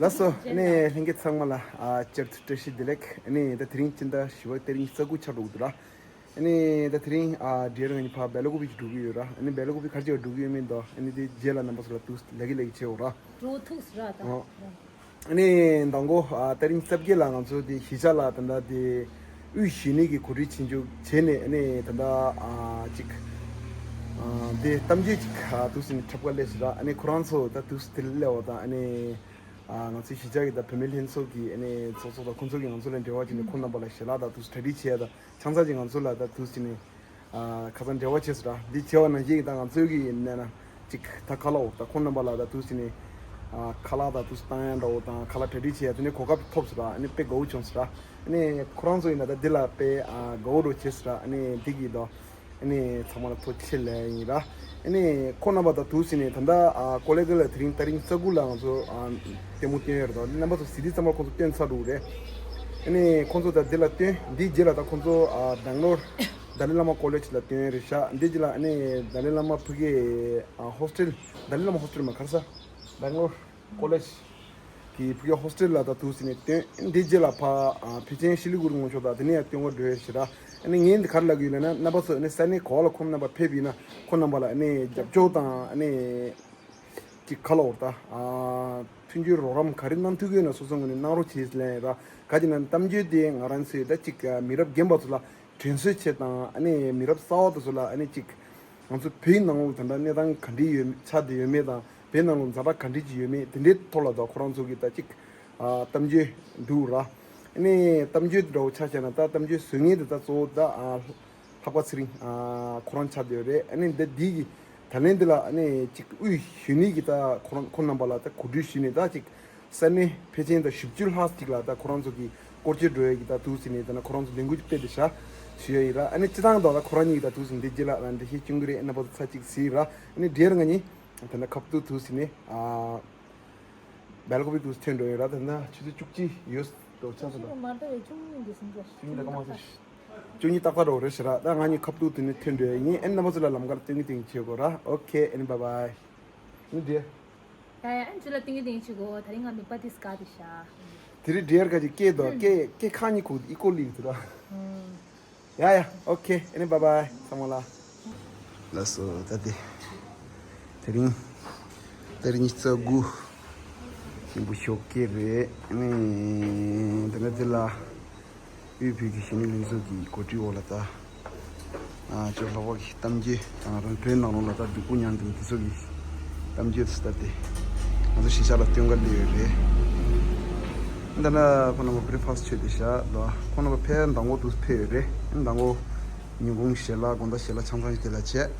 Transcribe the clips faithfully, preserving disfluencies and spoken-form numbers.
ལགས་སོ། ཨ་ནི་ལྷན་རྒྱས་ཚང་མ་ལ་ཨ་བསྐྱར་དུ་བཀྲ་ཤིས་བདེ་ལེགས། ཨ་ནི་ད་དེ་རིང་སྤྱི་ཟླ་བཞི་པ་ཏ་རིག་ཉི་ཤུ་རྩ་དགུ་ཆགས་འགྲོ་གི་འདུག་ར། ཨ་ནི་ད་དེ་རིང་ཨ་འདིར་ང་གཉིས་ཕར་སྦེལ་ཀོབ་ཀྱི་འགྲོ་གི་ཡོད་ར། ཨ་ནི་སྦེལ་ཀོབ་ག་རེ་བྱེད་པར་འགྲོ་གི་ཡོད་མེད་དོ། ཨ་ནི་དེ་རྗེས་ལ་རྣམ་པ་ཚོ་ལ་ཏོག་ཙམ་ལབ་ཀྱི་ལབ་ཀྱི་བྱེད་འོ་ར། འགྲོ་ཐུག་ཟེར་ར་ད། ཨོ། ཨ་ནི་མདང་དགོང་ཨ་ཏ་རིག་ཉི་ཤུ་རྩ་བརྒྱད་ལ་ང་ཚོ་དེ་གཞིས་ཆགས་ལ་ད་ལྟ་དེ་དབུས་གཞོན་ནུའི་གི་གོ་སྒྲིག་ཆེན་པོ་བྱས་ནས། ཨ་ནི་ད་ལྟ་ཨ་ཅིག་ཨ་དེ་གཏམ་བརྗོད་ཅིག་ཨ་ཏོག་ཙམ་འཁྲབ་ག་སླེབས་ཟེར་ར། ཨ་ནི་ཁོ་རང་ཚོ་ད་ཏོག་ཙམ་དེ་སླེབས་པ་དང་། ཨ་ནི་ཨ་ང་ཚོའི་གཞིས་ཆགས་ཀྱི་ད་བུད་མེད་ལྷན་ཚོགས་ཀྱི་ཨ་ནི་ཚོགས་གཙོ་དང་ཁོང་ཚོ་གིས་ང་ཚོ་ལ་འབྲེལ་བ་བྱས་ནས། ཁོང་རྣམ་པ་ལ་ཞལ་ལག་དང་ཏོག་ཙམ་གྲ་སྒྲིག་བྱས་དང་། ཆང་ས་ཅིག་ང་ཚོ་ལ་ད་ཏོག་ཙམ་ནས་ཨ་ཁ་སང་འབྲེལ་བ་བྱས་སོང་ར། འདི་བྱས་པ་ནང་བཞིན་གྱི་ད་ང་ཚོའི་གི་ཡིན་ན་ཅིག་ད་ཁ་ལག་འོ་ད་ཁོང་རྣམ་པ་ལ་ད་ཏོག་ཙམ་ནས་ཨ་ཁ་ལག་ད་ཏོག་ཙམ་བཏང་ཡ་འདྲ་བོ་དང་། ཁ་ལག་གྲ་སྒྲིག་བྱས་ཡ་དེ་ནས་གོ་སྐབས་ཐོབ་སོང་ར། ཨ་ནི་དཔེ་དགའ་བོ་བྱུང་སོང་ར། ཨ་ནི་ཁོ་རང་ཚོ་ཡིན་ན་ད་འདི་ལ་དཔེ་ཨ་དགའ་བོ་འདྲ་བོ་བྱས་སོང་ར། ཨ་ནི་འདི་གི་ད་ཨ་ནི་ཚང་མ་ལ་ཐུགས་རྗེ་ཆེ་ལབ་ཡིན་ར། ཨ་ནི་ཁོང་རྣམ་པ་ད་ཏོག་ཙམ་ནས་ད་ལྟ་ཨ་ཀོ་ལི་གྷལ་ལ་དེ་རིང་ཏ་རིག་ཉི་ཤུ་རྩ་དགུ་ལ་ང་ཚོ་ཨ་ལྟད་མོ་སྟོན་ཡོད་རེད་དོ། རྣམ་པ་ཚོ་གཟིགས་དུས་ཙམ་པ་ཁོང་ཚོ་སྟོན་ཚར་འདུག་རེད། ཨ་ནི་ཁོང་ཚོ་ད་འདི་ལ་སྟོན། འདིའི་རྗེས་ལ་ད་ཁོང་ཚོ་ཨ་སྦེང་ལོར་ཏཱ་ལའི་བླ་མ་ཀོ་ལེཇ་ལ་སྟོན་རེད་ཤག་འདི་རྗེས་ལ་ཨ་ནི་ཏཱ་ལའི་བླ་མ་ཕ་གིའི་ཨ་ཧོ་སི་ཊེལ། ཏཱ་ལའི་བླ་མ་ཧོ་སི་ཊེལ་མ་ག་རེ་ཟ། སྦེང་ལོར་ཀོ་ལེཇ་གི་ཕ་གིའི་ཧོ་སི་ཊེལ་ལ་ད་ཏོག་ཙམ་ནས་སྟོན། འདིའི་རྗེས་ལ་ཕར་ཨ་ཕལ་ཆེར་ཤི་ལི་གུ་རི་སྔོན་ཕྱོགས་དང་དེ་ནས་ཡང་སྟོན་ག་འགྲོ་ཡ་ཞེ་དྲག་ཨ་ནི་ངས་འདི་ག་རེ་ལབ་ཀྱི་ཡོད་ལབ་ན། རྣམ་པ་ཚོ་ཨ་ནི་ས་གནས་ག་བ་ལ་ཁོང་རྣམ་པ་ཕེབས་ཡིན་ན། ཁོང་རྣམ་པ་ལ་ཨ་ནི་རྒྱབ་སྐྱོར་དང་། ཨ་ནི་ཅིག་ཁ་ལོ་བར་ད་ཨ་མཐུན་འགྱུར་རོགས་རམ་ག་རེ་གནང་ཐུབ་ཀྱི་ཡོད་ན་སོ་སོ་ངོས་ནས་གནང་རོགས་བྱེད་ལབ་ཡིན་ར། ག་ཅི་ན་གཏམ་བརྗོད་དེ་ང་རང་ཚོས་ད་ཅིག་མི་རབས་རྒན་པ་ཚོ་ལ་དྲན་གསོ་བྱེད་དང་། ཨ་ནི་མི་རབས་གསར་པ་དེ་ཚོ་ལ་ཨ་ནི་ཅིག་ང་ཚོ་བོད་ཡིག་ནང་ལོགས་ད་ལྟ་གནས་སྟངས་ག་འདྲ་ཡོད་ཆགས་བསྡད་ཡོད་མེད་དང་། བོད་ནང་ལོགས་ཛ་དྲག་ག་འདྲ་ཅིག་ཡོད་མེད་དེ་འདྲའི་ཐོག་ལ་ད་ཁོ་རང་ཚོ་གིས་ད་ཅིག་ཨ་གཏམ་བརྗོད་འདུག་ར། ཨ་ནི་གཏམ་བརྗོད་འདྲ་བོ་ཆ་བཞག་ན་ད་གཏམ་བརྗོད་བཟོ་མཁན་དེ་ད་གཙོ་བོ་ད་ཨ་ལྷག་པ་ཚེ་རིང་ཨ་ཁོ་རང་ཆགས་བསྡད་ཡོད་རེད། ཨ་ནི་འདི་འདི་གི་ད་ལན་འདི་ལ་ཨ་ནི་ཅིག་དབུས་གཞོན་ནུའི་གི་ད་ཁོ་རང་ཁོང་རྣམ་པ་ལ་ད་གོ་སྒྲིག་ཞུས་ནས་ད་ཅིག་ས་གནས་ཕལ་ཆེར་ད་བཞི་བཅུ་ལྷག་ཅིག་ལ་ད་ཁོ་རང་ཚོ་གི་སྐོར་སྐྱོད་འགྲོ་ཡ་གི་ད་ཏོག་ཙམ་ནས་ད་ན་ཁོ་རང་ཚོ་ལས་འགུལ་ཅིག་སྤེལ་ཏེ་བཞག་ཞུ་ཡ་ཡིན་ར། ཨ་ནི་སྤྱི་བཏང་ད་ད་ཁོ་རང་གཉིས་ཀྱིས་ད་ཏོག་ཙམ་འདི་རྗེས་ལ་ལ་འགྲེལ་བཤད་སྐྱོན་གི་རེད། རྣམ་པ་ཚོ་ཚ་ཅིག་གཟིགས་ར། ཨ་ནི་འདིར་ང་གཉིས་ད་ན་ཁ་ཐུག་ཏོག་ཙམ་ནས་ཨ་སྦེལ་ཀོབ་ཏུ་ཐོན་འགྲོ་ཡོད་ར། ད་ན་ཆུ་ཚོད་བཅུ་གཅིག་ཡོད་དོ། ཆ་ཚོད་ལ་མར་ད་བའི་བཅུ་གཉིས་འདི་ཟིན་འགྲོ། བཅུ་གཉིས་ད་སྐར་མ་ཚོད་བཅུ་གཉིས་ཏག་ཏག་འགྲོ་རེད་ཟེར་ར། ད་ང་གཉིས་ཁ་ཐུག་ཏུ་ནི་ཐོན་འགྲོ་ཡ་ཡིན། ཨ་ནི་རྣམ་པ་ཚོ་ལ་ལམ་ཁར་སྟོན་གི་སྟོན་གི་བྱེད་དགོས་ར། ཨོ་ཁེ། ཨ་ནི་བཱའི་བཱའི། ཨ་ནི་འདྲ། ཡ་ཡ། ཨ་ནི་ཚུར་ལ་སྟོན་གི་སྟོན་གི་བྱེད་དགོས། ད་རིང་ང་མིད་པ་དེ་སྐ་དེ་ཤ། དེ་རིང་འདྲེར་ག་ཅིག་སྐད་དོ། སྐད་སྐད་ཁག་གཉིས་ཁུག་ཨི་ཀོ་ལི་དུ་ར། ཡ་ཡ། ཨོ་ཁེ། ཨ་ནི་བཱའི་བཱའི་ཚང་མ་ལ། ལགས་སོ། ད་དེ་དེ་རིང་ཏ་རིག་ཉི་ཤུ་རྩ་དགུ་ཉིན་པོ་ཞོགས་ཀས་རེད། ཨ་ནི་དེ་ནས་དེ་ལ་དབུས་བོད་ཀྱི་གཞོན་ནུ་ལྷན་ཚོགས་ཀྱི་གོ་སྒྲིག་འོག་ལ་ད་ཨ་ཅོ་ལྷག་པ་གི་གཏམ་རྒྱུད་དང་རང་བོད་ནང་ལོགས་ལ་ད་སྡུག་པོ་མྱངས་དེ་དེ་ཚོ་གི་གཏམ་རྒྱུད་དེ་ད་དེ་ང་ཚོ་གཞིས་ཆགས་ལ་སྟོན་ག་སླེབས་ཡོད་རེད། འདི་ན་ཁོང་རྣམ་པ་བྷི་རེག་ཕ་སི་མཆོད་དེ་བཞག་ལ། ཁོང་རྣམ་པ་ཕལ་མདང་དགོང་དུ་ཕེབས་ཡོད་རེད། མདང་དགོང་ཉིན་གུང་ཞལ་ལག་དགོང་དག་ཞལ་ལག་ཆང་ཚང་ཞིག་དེ་ལ་བྱས།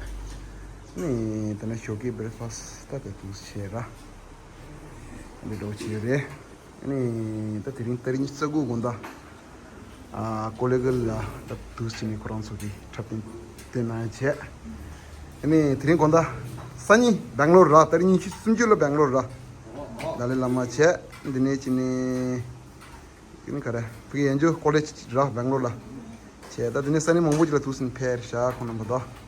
ནི་དེ་ན་ཞོགས་ཀའི་བྷི་རེག་ཕ་སི་ད་དེ་དུས་བྱས་ར། འདི་འདྲ་བྱས་རེད། ནི་ད་དེ་རིང་ཏ་རིག་ཉི་ཤུ་རྩ་དགུ་དགོང་དག་ཨ་ཀོ་ལི་གྷལ་ལ་ད་དུས་ཕྱིན་ནས་ཁོ་རང་ཚོ་གི་འཁྲབ་སྟོན་སྟོན་གནང་བྱས། ནི་དེ་རིང་དགོང་དག་སང་ཉིན་སྦེང་ལོར་ར། ཏ་རིག་ཉི་ཤུ་སུམ་ཅུ་ལ་སྦེང་ལོར་ར། ཏཱ་ལའི་བླ་མ་བྱས། འདི་ནས་ཕྱིན་ནས། ཀིན་ག་རེ་ཕ་གི་ཡན་ཇོ་ཀོ་ལེཇ་ར་སྦེང་ལོར་ལ་བྱས། ད་དེ་ནས་ས་གནས་མང་པོ་ཅིག་ལ་ཐུག་ཟིན་ཕེབས་ཤག་ཁོང་རྣམ་པ་དང་།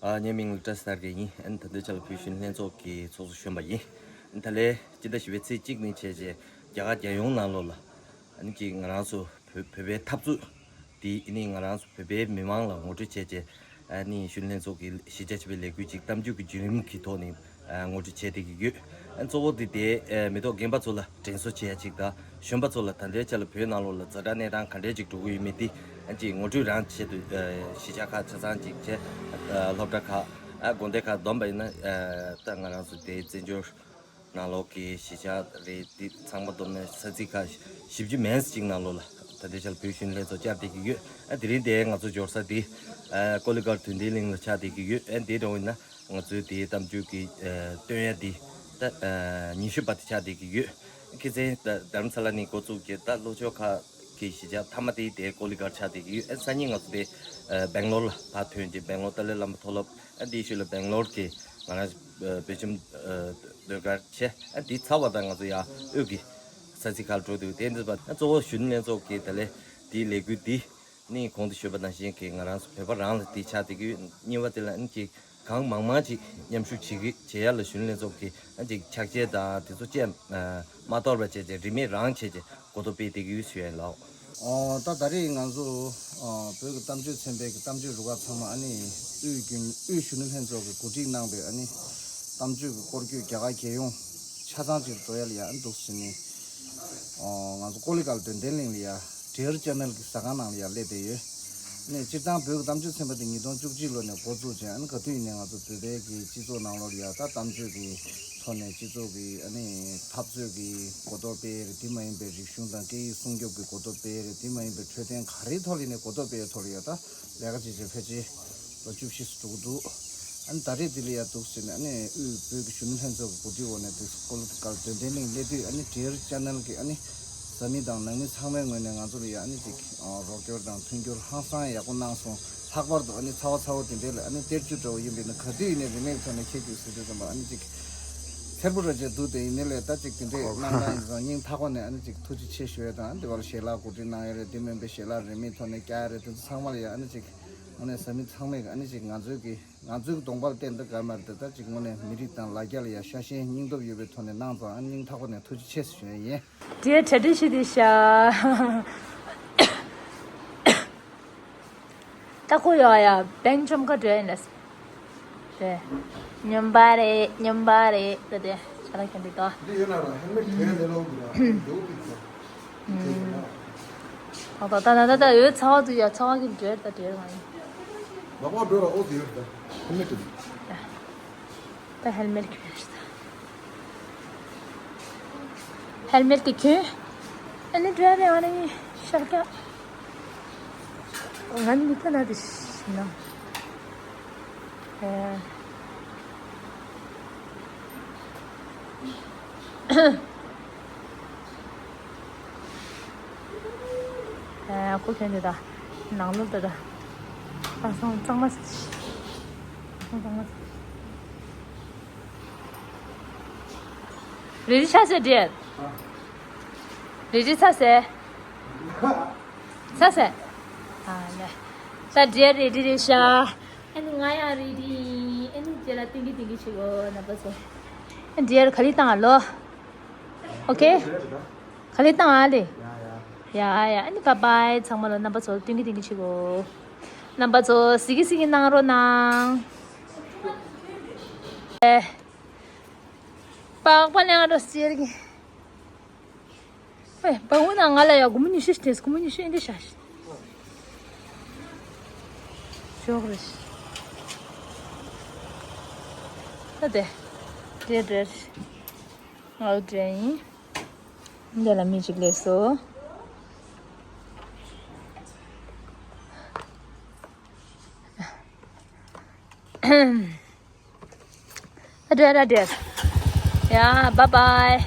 ཨ་ངའི་མིང་ལ་བཀྲ་ཤིས་དར་རྒྱས་ཡིན། ཨ་ནི་ད་ལྟའི་ཆ་ལ་བོད་གཞོན་ལྷན་ཚོགས་ཀྱི་ཚོགས་གཙོ་གཞོན་པ་ཡིན། ཨ་ནི་ད་ལྟའི་སྤྱི་ཟླ་བཞི་པའི་ཚེས་གཅིག་ནས་བྱས་རྗེས་རྒྱ་གར་རྒྱལ་ཡོངས་ནང་ལོགས་ལ་ཨ་ནི་ཅིག་ང་རང་ཚོ་བོད་བོད་པའི་འཐབ་རྩོད་དེ་ཨ་ནི་ང་རང་ཚོ་བོད་པའི་མི་མང་ལ་ངོ་སྤྲོད་བྱས་རྗེས་ཨ་ནི་གཞོན་ལྷན་ཚོགས་ཀྱི་གཞི་རྒྱ་ཆེ་བའི་ལས་འགུལ་ཅིག་གཏམ་རྒྱུད་ཀྱི་བརྒྱུད་རིམ་གྱི་ཐོག་ནས་ཨ་ངོ་སྤྲོད་བྱས་བསྡད་ཀྱི་ཡོད། ཨ་གཙོ་བོ་དེ་དེ་ཨ་མི་ཐོག་རྒན་པ་ཚོ་ལ་དྲན་གསོ་བྱེད་ཡ་ཅིག་དང་། གཞོན་པ་ཚོ་ལ་ད་ལྟའི་ཆ་ལ་བོད་ནང་ལོགས་ལ་ཛ་དྲག་གནས་སྟངས་ག་འདྲས་ཅིག་འགྲོ་གི་ཡོད་མེད་དེ་ཨ་ཅིག་ངོ་སྤྲོད་རང་བྱེད་དུ་ཨ་གཞིས་ཆགས་ཁག་ཆ་ཚང་ཅིག་བྱས། ཨ་སློབ་གྲྭ་ཁག་ཨ་དགོན་སྡེ་ཁག་བསྡོམས་པ་ཡིན་ན་ཨ་ད་ང་རང་ཚོ་དེ་བཙན་བྱོལ་ནང་ལོགས་ཀྱི་གཞིས་ཆགས་རེད། དེ་ཚང་མ་བསྡོམས་ནས་ས་ཚིགས་ཁག་བཞི་བཅུ་མན་ཙམ་ཅིག་ནང་ལོགས་ལ་ད་ལྟའི་ཆ་ལ་བོད་གཞོན་ལྷན་ཚོགས་བཅར་བསྡད་ཀྱི་ཡོད། ཨ་དེ་རིང་དེ་ང་ཚོ་འབྱོར་ས་དེ་ཨ་ཀོ་ལི་གྷལ་དོན་ལྡན་གླིང་ལ་ཆགས་བསྡད་ཀྱི་ཡོད། ཨ་དེ་འདྲ་བོ་ཡིན་ན། ང་ཚོའི་དེའི་གཏམ་རྒྱུད་ཀྱི་ཨ་སྟོན་ཡ་འདི་ད་ཨ་ཉི་ཤུ་པ་དེ་ཆགས་བསྡད་ཀྱི་ཡོད། ཁྱེད་ཚོས་ད་རྡ་རམ་ས་ལ་ནས་འགོ་བཙུགས་ཀྱི་ད་ལྷོ་ཕྱོགས་ཁག་གི་གཞིས་ཆགས་མཐའ་མ་དེ་དེ་ཀོ་ལི་གྷལ་ཆགས་བསྡད་ཀྱི་ཡོད། ཨ་སང་ཉིན་ང་ཚོ་དེ་ཨ་སྦེང་ལོར་ལ་ཕར་ཐོན་རྗེས་སྦེང་ལོར་ཏཱ་ལའི་བླ་མ་མཐོ་སློབ། ཨ་དེའི་ཤུལ་ལ་སྦེང་ལོར་གྱི་ང་རང་ཨ་བོད་ཁྱིམ་ཨ་སྡོད་སྒར་བྱས། ཨ་དེ་ཚར་བ་དང་ང་ཚོ་ཡར་དབུས་ཀྱི་ས་ཚིགས་ཁག་ལ་འགྲོ་འདུག་དེ་འདི་བ་ཨ་གཙོ་བོ་གཞོན་ནུ་ལྷན་ཚོགས་ཀྱི་ད་ལས་དེའི་ལས་འགུལ་འདི། ནི་གོང་དུ་ཞུས་པ་ནང་བཞིན་གྱི་ང་རང་ཚོ་བོད་པ་རང་ལ་དེ་ཆགས་བསྡད་ཀྱི་ཡོད། གཉིས་པ་དེ་ལ་ཨ་ནི་ཅིག་ གང་མང་མང་ཅིག་མཉམ་ཞུགས་བྱེད་ཀྱི་བྱེད་ཡ་ལ་གཞོན་ནུ་ལྷན་ཚོགས་ཀྱི་ཨ་ཅིག་ཕྱག་ཆས་དང་དེ་ཚོ་བཅས་མ་གཏོར་བ་བྱས་བྱས་རིན་མེད་རང་བྱས་བྱས་གོ་རྟོགས་སྤེལ་བསྡད་ཀྱི་ཡོད་ཞུ་ཡ་ཡིན་ལགས། ཨོ་ད་ད་རེས་ང་ཚོ་ཨོ་བོད་ཀྱི་གཏམ་བརྗོད་ཚན་པའི་གི་གཏམ་བརྗོད་རུ་ཁག་ཚང་མ་ཨ་ནི་དབུས་རྒྱུན་དབུས་གཞོན་ནུ་ལྷན་ཚོགས་ཀྱིས་གོ་སྒྲིག་གནང་པའི་ཨ་ནི་གཏམ་བརྗོད་ཀྱི་སྐོར་སྐྱོད་རྒྱ་གར་རྒྱལ་ཡོངས་ཆ་ཚང་ཅིག་འགྲོ་ཡ་ལ་ཡ་ཨ་ནི་འདུག་ཟེར་ནས་ཨོ་ང་ཚོ་ཀོ་ལི་གྷལ་དོན་ལྡན་གླིང་ལ་ཡ་བྲེལ་ཅེ་ནལ་གྱི་ཟ་ཁང་ནང་ལ་ཡ་སླེབས་བསྡད་ཡོད། ནས་སྤྱིར་བཏང་བོད་ཀྱི་གཏམ་བརྗོད་ཚན་པ་དེ་ཉིས་སྟོང་བཅུ་གཅིག་ལོ་ནས་འགོ་བཙུགས་བྱས་ཨ་ནི་ག་དུས་ཡིན་ནའི་ང་ཚོ་བོད་པའི་གི་སྤྱི་ཚོགས་ནང་ལོགས་ལ་ཡ་ད་གཏམ་བརྗོད་ཀྱི་ཐོག་ནས་སྤྱི་ཚོགས་ཀྱི་ཨ་ནི་འཐབ་རྩོད་ཀྱི་གོ་རྟོགས་སྤེལ་རེད། དེ་མ་ཡིན་པའི་རིག་གཞུང་དང་སྐད་ཡིག་སྲུང་སྐྱོབ་ཀྱི་གོ་རྟོགས་སྤེལ་རེད། དེ་མ་ཡིན་པའི་འཕྲོད་བསྟེན་ག་རེའི་ཐོག་ལ་ཡིན་ནའི་གོ་རྟོགས་སྤེལ་ཐོག་ལ་ཡ་ད་ལས་ཀ་བྱེད་བྱེད་ཕལ་ཆེར་ལོ་བཅུ་བཞི་སུ་འགྲོ་གི་འདུག་ཨ་ནི་ད་རེས་དེ་ལ་ཡ་འདུག་ཟེར་ནས་ཨ་ནི་དབུས་བོད་ཀྱི་གཞོན་ནུ་ལྷན་ཚོགས་ཀྱི་གོ་སྒྲིག་འོག་ནས་དེ་ཀོ་ལི་གྷལ་དོན་ལྡན་གླིང་སླེབས་དུས་ཨ་ནི་བྲེལ་ཅེ་ནལ་གྱི་ཨ་ནི་བཟའ་མི་དང་ནང་མི་ཚང་མའི་ངོས་ནས་ང་ཚོ་ལ་ཡ་ཨ་ནི་ཅིག་རོགས་སྐྱོར་དང་མཐུན་འགྱུར་ཧང་སང་ཡག་པོ་གནང་སོང་། ལྷག་པར་དུ་ཨ་ནི་ཚ་བ་ཚ་བོ་དེ་འདྲའི་ལ་ཨ་ནི་གཏེར་ཆུ་འདྲ་བོ་ཡིན་པས་ན་ག་དུས་ཡིན་ནའི་རིན་མེད་ཐོག་ནས་ཁྱེད་ཀྱིས་ཟེར་དུས་ཙམ་པ་ཨ་ནི་ཅིག་འཚེར་པོ་ར་བྱས་འདུག་དེ་ཡིན་ནའི་ལས་ད་ཅིག་དེ་འདྲས་གནང་གནང་ཡིན་ཙང་སྙིང་ཐག་པ་ནས་ཨ་ནི་ཅིག་ཐུགས་རྗེ་ཆེ་ཞུ་ཡས་དང་དེ་བར་ཞལ་ལག་གོ་སྒྲིག་གནང་ཡས་རེད། དེ་མིན་པའི་ཞལ་ལག་རིན་མེད་ཐོག་ནས་བསྐྱལ་ཡས་རེད། དེ་ཚོ་ཚང་མ་ལ་ཡ་ཨ་ནི་ཅིག་དངོས་གནས་བཟའ་མི་ཚང་མས་ཨ་ནི་ཅིག་ང་ཚོའི་གི་ང་ཚོའི་གདོང་པར་བསྟན་ད་ག་མ་རེད། ད་ཅིག་དངོས་གནས་མི་རིགས་དང་ལ་རྒྱ་ལ་ཡ་ཤ་ཞེན་སྙིང་སྟོབས་ཡོད་པའི་ཐོག་ནས་གནང་ཙང་ཨ་ནི་སྙིང་ཐག་པ་ནས་ཐུགས་རྗེ་ཆེ་ཞུ་ཡས་ཡིན། དེ་གྲ་སྒྲིག་ཞུས་ཏེ་ཤ། ད་ཁོ་ཡོད་ཡ་བེང་ཅོམ་ཁ་འགྲོ་ཡིན་ལ། དེ་སྨྱོན་པ་རེད་སྨྱོན་པ་རེད་ད་དེ་ཆ་ལ་ཁྱོད་འདི་ལྟ། འདི་ཡོད་ན་ར་ཧེལ་མེད་དེ་ལས་ལོག་གི་ར་འདུག་གི་ཚོ། ད་ད་ད་ད་ད་ཡོད་ཚ་བ་དུ་ཡ་ཚ་བ་གི་འགྲོ་ད་འགྲོ་མ་ཡིན། ལག་པ་འགྲོ་ར་ཨོ་དེ་ཡོད་ད་ཧེལ་མེད་དེ། ད་ཧེལ་མེད་གྱོན་ཤི་ད། ཧེལ་མེད་དེ་གྱོན། ཨ་ནི་འགྲོ་རེ་ཨ་ནི་ཤར་ཀ། ང་ནི་མི་ཐ་ན་དེ་ཤི་ན། ཨེ། ཨ་ཁོ་ཁྱོད་འདི་ད་ནང་ལོགས་ད་ད་ཨ་སང་གཙང་མ་ཟེར་ཨ་སང་གཙང་མ་ཟེར། རེ་རེ་ཆ་ཟེར་འདྲེ། རེ་རེ་ཆ་ཟེར། ཆ་ཟེར། ཨ་ལེ། ད་འདྲེ་རེ་རེ་རེ་ཤ། ཨ་ནི་ང་ཡང་རེ་རེ་ཡིན། ཨ་ནི་རྗེས་ལ་ཏིང་གི་ཏིང་གི་བྱེད་དགོས་རྣམ་པ་ཚོ། འདྲེ་ག་ལེ་བཏང་ཨ་ལོ། ཨོ་ཁེ། ག་ལེ་བཏང་ཨ་ལེ། ཡ་ཡ། ཨ་ནི་བཱའི་བཱའི་ཚང་མ་ལོ། རྣམ་པ་ཚོ་ཏིང་གི་ཏིང་གི་བྱེད་དགོས། རྣམ་པ་ཚོ་གཟིགས་གི་གཟིགས་གི་གནང་རོགས་གནང་། ཨེ། པགས་པ་ལེན་རོགས་ཟེར་གི། ཨེ། བ་འུ་ན་ང་ལ་ཡ་སྒོར་མོ་ཉི་ཤུ་སྟེར། སྒོར་མོ་ཉི་ཤུ་ཨེ་འདི་ཤ་ཤི། ཞོག་རེ་ཤི། ད་དེ། དེ་འདྲ་ང་འདྲ་ཡིན། འདི་ལ་མི་གཅིག་སླེབས་སོང་། འདྲེ་ར་འདྲེ། ཡ་བཱའི་བཱའི།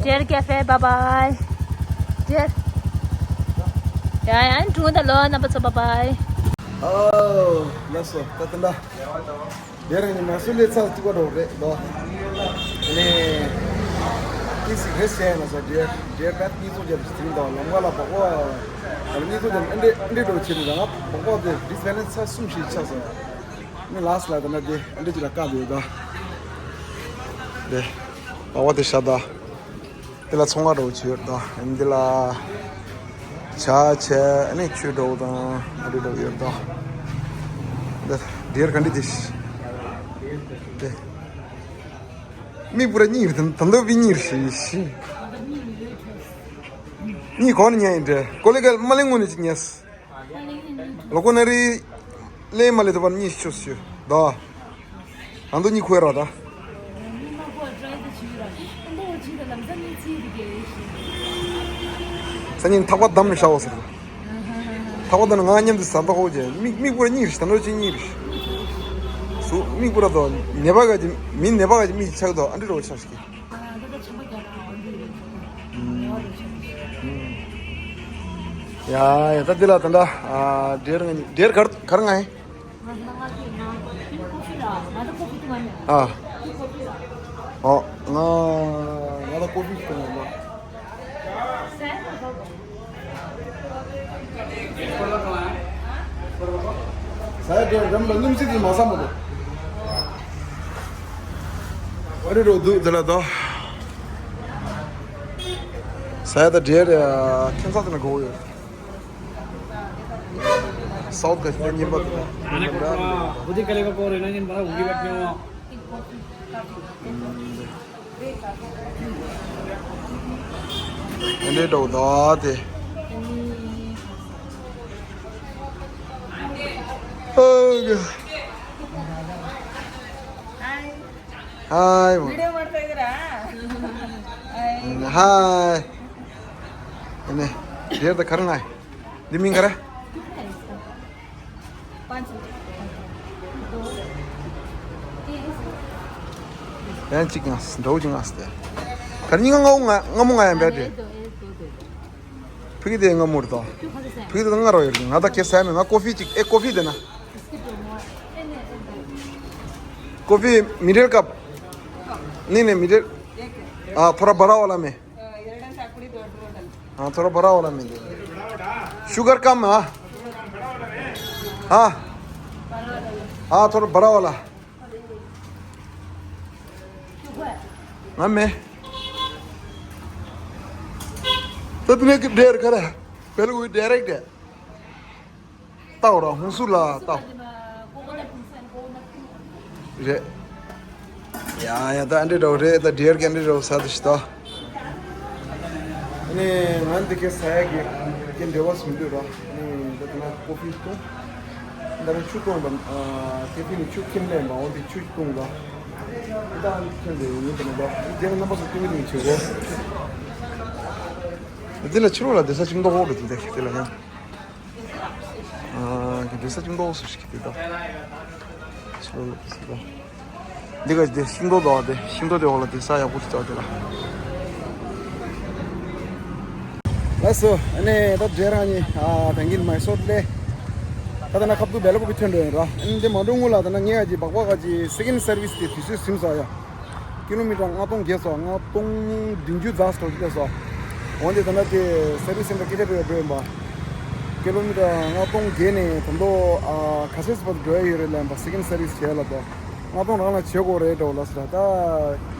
འདྲེ་ཀེ་ཧྥེ་བཱའི་བཱའི། འདྲེ། ཡ་ཡ་འགྲོ་ད་ལོ་རྣམ་པ་ཚོ་བཱའི་བཱའི། ཨོ་ལགས་སོ། ད་ད་ད། འདྲེ་རང་ཉིད་མ་སུ་ལེ་ཚ་ཐུག་པ་འགྲོ་རེད་ལོ། ནས། ཏིག་ཙི་རེ་སེ་ན་ས་འདྲེ་འདྲེ་པད་གཉིས་ཚོ་རྒྱབ་ཅིག་དེ་རིང་དང་ལམ་ཁ་ལ་བག་བ། ད་གཉིས་ཚོ་རྒྱབ་ཨ་འདྲེ་ཨ་འདྲེ་འགྲོ་ཆེ་ནི་ད་ང་བག་བ་དེ་རིས་བེ་ལན་ཚ་གསུམ་ཞིག་ཆགས་སོང་། ནི་ལགས་ལ་ད་ན་དེ་ཨ་འདྲེ་ཅིག་ལ་བཀག་འདུག་ད། དེ། བག་བ་དེ་ཤ་ད། དེ་ལ་ཚོང་ཁང་འདྲ་བོ་ཅིག་ཡོད་ད། ཨ་ནི་དེ་ལ་ཇ་བྱས་ཨ་ནི་ཆུ་འདྲ་བོ་དང་ཨ་འདྲེ་འདྲ་བོ་ཡོད་ད། དེ་འདྲེ་ག་འདྲེ་དེ་ཤི། དེ། མིག་པུ་ར་གཉིས་རེད་ད། ད་འདོད་པའི་གཉིས་རེད་ཤི་ཤི། གཉིས་གོང་ནས་ཉལ་ཡིན་འདྲེ། ཀོ་ལེ་གལ་མ་ལེ་ངོ་ནས་ཅིག་ཉལ། ལོ་ཀོ་ན་རི་ལེ་མ་ལེ་དུ་བར་གཉིས་ཤོ་ཤོ་ད། ང་ཚོ་གཉིས་ཁོས་ར་ད། སང་ཉིན་ཐག་པ་བསྡམས་ནས་བཞག་འོ་ཟེར། ཐག་པ་བསྡམས་ནས་ང་མཉམ་དུ་ཟ་འདོད་ཧོ་ཅེ། མིག་མིག་པུ་ར་གཉིས་རེད། ད་འདྲ་ཅིག་གཉིས་རེད། སུ་མིག་པུ་ར་དོ་ནད་པ་ག་ཅིག་མི་ནད་པ་ག་ཅིག་མིག་ཆགས་དོ་ཨ་འདྲ་རོ་ཆགས་ཤིག་ཡ་ཡ་ད་འདི་ལ་ད་ལྟ་ཨ་འདྲེར་ང་འདྲེར་གར་གར་ང་ཨེ། ཨ། ཨོ། ང་ང་ལ་ཀོ་ཕི་གཏོང་བ། ས་ཡ་འདྲེར་རམ་ལ་སྣུམ་སིལ་དུ་མ་བསམ་པ་དང་། ཨ་རི་རོ་འདུག་དེ་ལ་དོ། ས་ཡ་ད་འདྲེར་ཁྱིམ་ཚང་དེ་ན་གོ་ཡོད། སའུ་ཐི་ག་ཤི་ད་གཉིས་པ་དེ་ན། ཨ་ནི་ཁོ་ཁོ་བུ་དི་ཀ་ལེ་ག་ཀོ་རེ་ན་ཉིན་པ་འུ་གི་བ་ཀྱོ། ཨེ་འདྲེ་འདྲ་ད་དེ། ཨོ་གི། Hi. Video ಮಾಡ್ತಾ ಇದ್ದೀರಾ? Hi. 네. 네. 네. 네. 네. 네. 네. 네. 네. 네. 네. ཡང་གཅིག་ང་འདྲ་བོ་ཅིག་ང་སྟེ། ག་རེ་ང་ང་ང་མོ་ང་ཡང་བས་ཏེ། ཕི་གི་དེ་ང་མོར་དང་། ཕི་གི་དེ་ང་རོ་ཡོད་ང་ད་ཁེ་ས་མེད་ང་ཀོ་ཕི་ཅིག་ཨེ་ཀོ་ཕི་དེ་ན། ཀོ་ཕི་མི་རེལ་ཀབ། ནི་ནི་མི་རེལ། ཨ་ཐོ་ར་བ་ར་ཝ་ལ་མེ། हाँ, थोड़ा बड़ा वाला में दे। शुगर कम, हाँ। हाँ। हाँ, थोड़ा बड़ा वाला। हाँ, मैं। तो तूने ढेर करा है। पहले वो डायरेक्ट है। ལྟ་འོ་ར་ཧུན་སུ་ལ་ལྟ། རེད། ཡ་ཡ་ད་ཨ་འདྲེ་འདྲ་བོ་རེད་ད་འདྲེར་གི་ཨ་འདྲེ་འདྲ་བོ་ཟ་དུ་ཤི་ད། ཨ་ནི་ང་འདི་གའི་ཟ་ཡ་གི་གི་འབྲེལ་བ་སུ་འདུག་ར། ཨ་ནི་ད་དེ་ན་ཀོ་ཕི་བཏུང་། ད་རུང་ཆུ་བཏུང་བ། ཀེ་ཕི་ནི་ཆུ་ཁྱིམ་ལས་མ་འོང་དེ་ཆུ་བཏུང་ར། ད་ཨ་ནི་ཁྱོད་འདི་ཡིན་དེ་ན་ད་རྗེས་ལ་རྣམ་པ་སུ་བཏུང་གི་འདུག་བྱེད་གོ། འདི་ལ་ཕྱི་རོལ་ལ་བསྡད་ས་ཅིག་མདོག་ཁོག་རེད་དེ་འདྲ་དེ་ལ་ཡང་། ཨ་གི་འདི་ས་ཅིག་མདོག་སུ་ཞིག་གི་དེ་དང་། ཕྱི་རོལ་ལ་བསྡད་ས་དང་། འདི་ག་འདི་ཤིང་ཏོག་དང་དེ་ཤིང་ཏོག་དེ་འོག་ལ་དེ་ས་ཡག་པོ་ཞིག་བཙལ་དེ་ལ། ལགས་སོ། ཨ་ནི་ད་རྗེས་རང་ཉིད་ཨ་ད་གིན་མའི་སོར་ལས། ད་ད་ན་ཁབ་ཏུ་བེ་ལ་ཀོ་པི་ཐོན་འགྲོ་ཡིན་ར། ཨ་ནི་འདི་མ་འགྲོ་སྔོན་ལ་ད་ན་ངས་ཨ་ཅི་སྦག་སྦག་ཨ་ཅི་སེ་ཀེན་ཌ་སར་བི་སི་དེ་དུས་ཚོད་ཟིན་སོང་ཡ། ཀི་ལོ་མི་ཊར་ལྔ་སྟོང་བརྒལ་སོང་། ལྔ་སྟོང་བདུན་ཅུ་རྩ་སོ་བརྒལ་སོང་། འོན་ཏེ་ད་ལྟ་དེ་སར་བི་སི་སེན་ཊར་སྐད་ཆ་དྲི་བ་འགྲོ་ཡིན་པ། ཀི་ལོ་མི་ཊར་ལྔ་སྟོང་བརྒལ་ནས་ད་དུང་ཨ་ག་ཚོད་བར་འགྲོ་ཡ་ཡོད་རེད་ལབ་པ། སེ་ཀེན་ཌ་སར་བི་སི་བྱས་ལབ་པ། ལྔ་སྟོང་རང་ལ་བྱེད་དགོས་རེད་འགྲོ་ལབ་ཟེར། ད་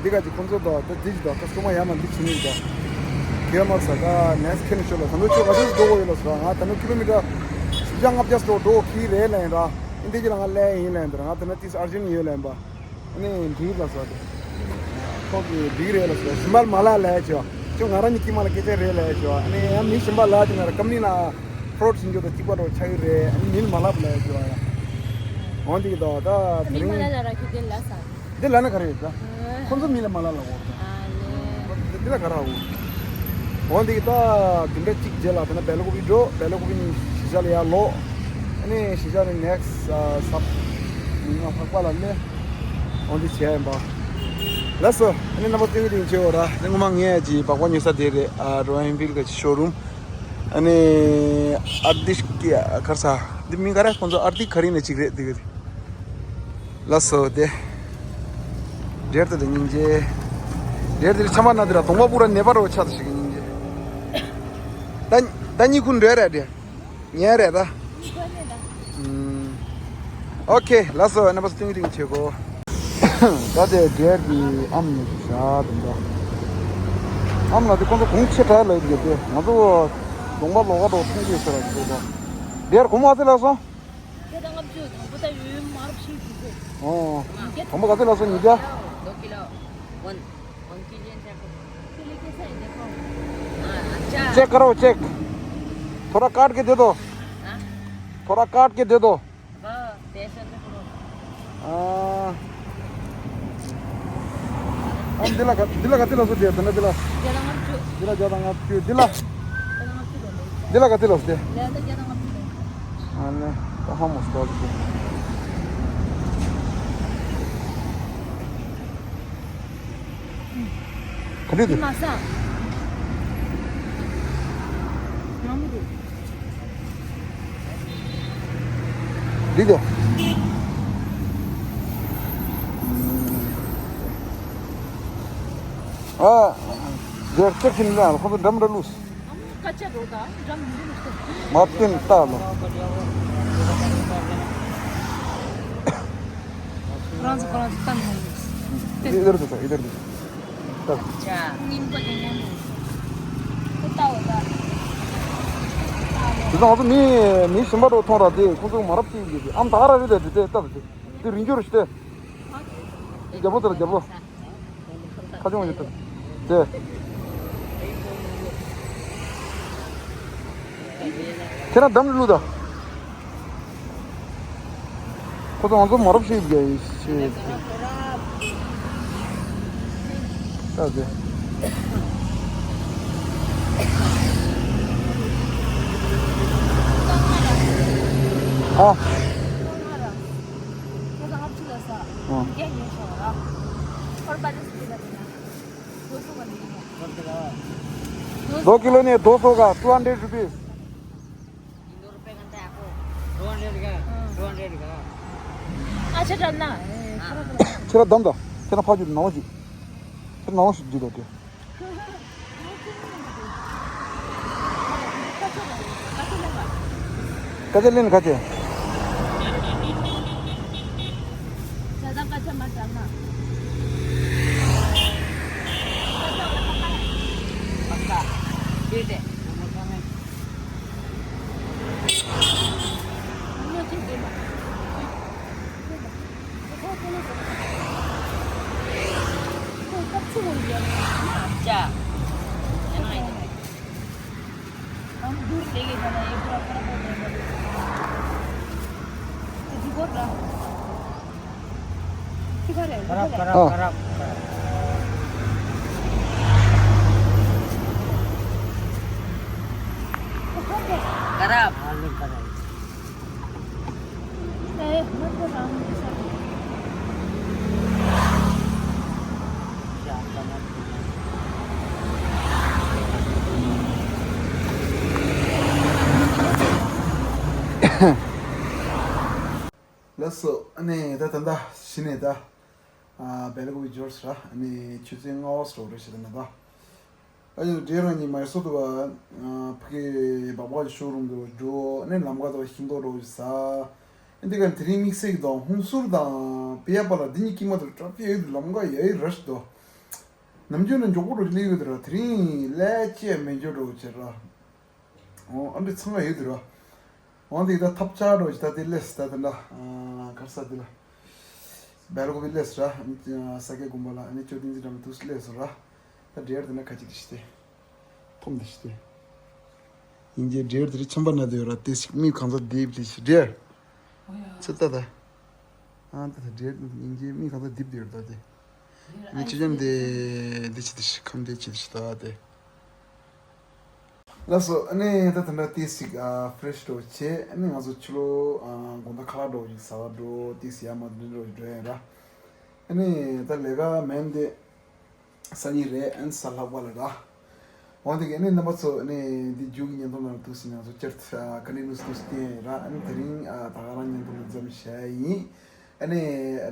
འདི་ག་ཅིག་ཁོང་ཚོ་དང་ད་འདི་ཅིག་དང་ཀ་སི་ཊ་མར་ཡར་མར་འདི་བྱེད་ནི་ཡིན་ད། གེ་མར་ཟེར་ད་ནེག་སི་ཊི་ཁྱེར་ནས་ཤོག་ལབ། ད་དུང་ཁྱོད་ག་ཚོད་འགྲོ་དགོས་ཡོད་ལབ་ཟེར། ང་ད་དུང་ཀི་ལོ་མི་ཊར་བཞི་བརྒྱ་ལྔ་བརྒྱ་སོ་འགྲོ་གི་རེད་ལབ་ཡིན་ར། ཨིན་དེ་ཅི་ལ་ང་སླེབས་ཡིན་ལབ་ཡིན་ད། ང་ད་ནི་ཏིས་ཨར་ཇེན་ཡོད་ལབ་ཡིན་པ། ཨ་ནི་འགྲིག་ལ་ཟེར་ཏེ། ཁོང་གིས་འགྲིག་རེད་ལ་ཟེར། ཞིམ་པ་མ་ལ་ལས་བྱོས། ཁྱོད་ང་རང་གཉིས་ཀྱི་མ་ལ་སྐད་ཆ་རེད་ལས་བྱོས། ཨ་ནི་ཡང་མི་ཞིམ་པ་ལ་ཅི་ན་ར་ཀམ་ནི་ན་ཕྲོ་ཊིན་ཅིག་དང་གཅིག་པ་རོ་ཆགས་ཀྱི་རེད། ཨ་ནི་མི་ལ་མ་ལབ་ལས་བྱོས། འོན་ཏེ་གི་ད་ད་དེ་མི་མ་རིང་ལ་ལ་ར་ཁྱོད་དེ་ལ་ཟ། འདི་ལ་ན་ག་རེ་ཡོད་ད། ཁོང་ཚོ་མི་ལ་མ་ལ་ལ་འོ། ཨ་ལེ། འདི་ལ་ག་ར་འོ། འོན་ཏེ་གི་ད་དེ་འདྲ་གཅིག་རྗེས་ལ་དེ་ན་བེ་ལ་ཀོ་པི་འགྲོ། བེ་ལ་ཀོ་པི་ནས་གཞིས་ཆགས་ལ་ཡར་ལོག་ཨ་ནི་གཞིས་ཆགས་ནས་ནེག་སི་ཊི་ཨ་ས་ཉི་མ་ལྷག་པ་ལ་སླེབས། འོན་ཏེ་བྱས་ཡིན་པ། ལགས་སོ། ཨ་ནི་རྣམ་པ་སྟོན་གི་དེ་བྱེད་འོ་ར། ཨ་ནི་ངོ་མ་ངས་ཀྱི་སྦག་སྦག་ཉོ་ས་དེ་རེད། ཨ་རོ་ཡན་ཕིལ་གི་ཤོ་རུམ། ཨ་ནི་ཨར་དིཤ་གི་གར་ས་འདི་མིང་ག་རེ་ཁོང་ཚོ་ཨར་དི་ག་རི་ནས་གཅིག་རེད་འདི་གི། ལགས་སོ་དེ། འདྲེར་ཏོ་དེ་སྙིང་རྗེ། འདྲེར་དེ་ཆམ་པ་ན་དེ་ར་གདོང་པ་པུ་ར་ནད་པ་རོ་ཆགས་ཏེ་ཞིག་སྙིང་རྗེ། ད་ད་གཉིད་ཁུག་འགྲོ་རེད་དེ། ཉལ་རེད་ད། ཨུམ། ཨོ་ཁེ་ལགས་སོ། རྣམ་པ་ཚོ་ཏིང་ཏིང་བྱེད་གོ། ད་དེ་འདྲེར་གི་ཨམ་ནི་ཞག་དེ་འདྲ། ཨམ་ལ་དེ་ཁོང་ཚོ་གོང་ཆེ་དྲག་ལ་ཡོད་དེ་ང་ཚོ་གདོང་པ་ལོག་ག་འགྲོ་མཐོང་གི་ཡོད་ས་ར་ཞིག་འདུག་ད། འདྲེར་གོང་མ་ཚེ་ལགས་སོ། དེ་དང་ལྔ་བཅུ། དང་པོ་ད་ཡོད་མ་རབས་ཤིག་གི་ཟེར། ཨོ། དང་པོ་ག་ཚོད་ལ་སོང་ཉིས་བརྒྱ། ལོ་ཀི་ལོ། ཝན། ཝན་ཀི་ལི་ཡན་ཆ་ཁོ། ཀི་ལི་ཀེ་སེ་ཡིན་ཁོ། ཨ་ཨ་ཅག་ཅེག་ཀ་རོ་ཅེག་ཐོ་ར་ཀར་ཀེ་དེ་དོ། ཨ། ཐོ་ར་ཀར་ཀེ་དེ་དོ། ཨ། ཨ་འདི་ལ་ག་འདི་ལ་ག་ཚོད་ལ་སོང་དེ་དེ་ན་འདི་ལ། བརྒྱ་དང་ལྔ་བཅུ། འདི་ལ་བརྒྱ་དང་ལྔ་བཅུ་འདི་ལ། འདི་ལ་ག་ཚོད་ལ་སོང་དེ། ལས་ད་བརྒྱ་དང་ལྔ་བཅུ་ལས། ཨ་ནི་ད་ཧ་མོ་སྟོར་གི། ག་འདྲ་འདུག་མ་ས། ང་མི་འདུག་འདི་དེ། ཨ། རྒྱལ་སྤྱི་ཁྱིམ་ལ་ཁོ་ཚོ་འགྲམ་ར་ལུས། ཁ་ཆེ་འགྲོ་ད་འགྲམ་མི་འདུག་མ་བསྟན་ལྟ་ལོ། ཁོ་རང་ཚོ་ཁོ་རང་ཚོ་གཏམ་ཡོང་ལུས། इधर देखो, इधर देखो। अच्छा। इनको देना नहीं। कुत्ता होगा। དེ་ཚོ་ང་ཚོ་མི་མི་གཞན་པ་འདྲ་མཐོང་ར། དེ་ཁོང་ཚོ་མ་རབས་ཅིག་ཡིན་གྱི། ཨམ་ད་ག་ར་རེད། དེ་དེ་ལྟ་དེ་དེ་རིང་འགྱུར་ཞིག་སྟེ། རྒྱལ་པོ་དེ་ལ་རྒྱལ་པོ། ཁ་ཆུང་ཡོད་དེ། དེ། ཁྱེད་རང་འདམ་བླུགས་དང་། ཁོ་ཚོ་ང་ཚོ་མ་རབས་ཤིག་རྒྱག་ཡིན་ཞེས། ད་དེ། ཨ། ཨ། दो किलो नहीं है, दो सौ का, टू हंड्रेड रुपीज। दो हंड्रेड का, टू हंड्रेड का। अच्छा, चलना। ཁྱེད་རང་བསྡམས་དང་། ཁྱེད་རང་ཕར་འགྱོ། ནང་ལོགས་ཤིག་ཁྱེད་རང་ནང་ལོགས་ཤིག་འགྱོ་དང་དེ། ཀ་ཅེ་ལེན་ཀ་ཅེ། खराब, खराब, हाँ। खराब, खराब। खराब। हाँ, नहीं खराब। ལགས་སོ། ཨ་ནི་ད་ད་ད་གཞི་ནས་ད། ཨ། སྦེལ་ཀོབ་འབྱོར་སོང་ར། ཨ་ནི་ཆུ་ཚོད་ལྔ་པ་ཙམ་རེད་ཤག་ད་ནི་ད། ཨ་ཡོ། འདྲེ་རང་གཉིས་མ་སོ་དུ་བ། ཨ། ཕ་གི་སྦག་སྦག་གི་ཤོ་རུམ་དུ་འགྲོ། ཨ་ནི་ལམ་ཁ་དུ་བ་ཤིང་ཏོག་འགྲོ་ས། ཨ་འདི་ག་དེ་རིང་དམིགས་བསལ་གྱི་དང་ཧུན་སུར་དང་པེ་ཡ་པ་ལ་འདི་གཉིས་ཀྱི་མ་དུ་ཊ་ཕིག་ཡོད་དུ། ལམ་ཁ་ཡ་ཡི་ར་ཤི་དོ། ནམ་རྒྱུན་ནི་མགྱོགས་པོ་འགྲོ་ཅི་ལེ་ཡོད་དུ་ར། དེ་རིང་ལས་ཅི་ཡང་མེད་འགྱོ་འགྲོ་ཅི་ར། འོ། ཨ་འདི་ཚང་མ་ཡོད་དུ་ར། འོ་འདི་ད་ཐབ་ཆག་འགྲོ་ཅི་ད་དེ་ལས་ད་དེ་འདྲ། ཨ། གར་ས་དེ་ལ། སྦེལ་ཀོབ་ལས་ར། ས་སྐྱ་དགོན་པ་ལ་ཨ་ནི་ཅོ་ཏིང་ཙི་འདྲ་མི་འདུག་ལས་སོ་ར། ད་འདྲེར་དེ་ན་ཁ་ཅིག་དེ་ཤི་སྟེ། ཕོམ་དེ་ཤི་སྟེ། ཡིན་གྱི་འདྲེར་དེ་རི་ཚོམ་པ་ན་དེ་ཡོད་ར། དེ་ཞིག་མི་གང་ཚ་དེབ་ལི་ཤི་འདྲེར། ཚེ་ལྟ་ད། ཨ་ད་ད་འདྲེར་ཡིན་གྱི་མི་གང་ཚ་དེབ་དེ་ཡོད་ད་དེ། ངས་ཅི་ཅམ་དེ་དེ་ཆི་དེ་ཤི་ཁམ་དེ་ཆི་དེ་ཤི་ད་དེ། ལགས་སོ། ཨ་ནི་ད་ད་ལྟ་ཏིས་ཅིག་ཨ་ཕི་རེ་ཤི་འགྲོ་བྱས། ཨ་ནི་ང་ཚོ་ཕྱི་ལོགས་ཨ་དགོང་དག་ཁ་ལག་འགྲོ་ཞིག་ཟ་བར་འགྲོ། ཏིས་ཡ་མ་འདི་འགྲོ་འགྲོ་ཡ་ར། ཨ་ནི་ད་ལས་ཀ་མེད་འདི་སང་ཉིན་རེད། ཨ་ནི་གཟའ་ལྷག་པ་ལ་ར། འོ་དེ་གི་ཨ་ནི་རྣམ་པ་ཚོ་ཨ་ནི་འདི་མཇུག་གི་བརྙན་ཐུང་ནང་ལ་ཏིས་ང་ཚོ་བསྐྱར་དུ་ཨ་ཀ་ནི་ནུས་ཏིས་བསྟན་ཡ་ར། ཨ་ནི་དེ་རིང་ཨ་ད་ག་རང་བརྙན་ཐུང་ལ་འཛོམས་བྱ་ཡ་ཡིན། ཨ་ནི་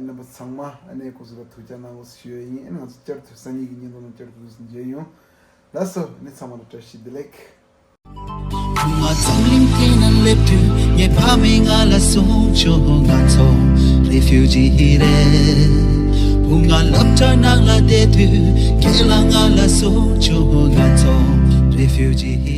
རྣམ་པ་ཚང་མ་ཨ་ནི་སྐུ་གཟུགས་ལ་ཐུགས་ཅག་གནང་དགོས་ཞུ་ཡ་ཡིན། ཨ་ནི་ང་ཚོ་བསྐྱར་དུ་སང་ཉིན་གྱི་བརྙན་ཐུང་ནང་བསྐྱར་དུ་མཇལ་ཡོང་། ལགས་སོ། ཨ་ནི་ཚང་མ་ལ་བཀྲ་ཤིས་བདེ་ལེགས། བུ་ང་འཛམ་གླིང་སྟེང་ན་སླེབས་དུས་ངའི་ཕ་མས་ང་ལ་གསུངས་བྱུང་། ང་ཚོ་རེ་ཕིའུ་ཇི་རེད། བུ་ང་སློབ་གྲྭ་ནང་ལ་བསྡད་དུས་རྒན་ལགས་ང་ལ་གསུངས་བྱུང་། ང་ཚོ་རེ་ཕིའུ་ཇི་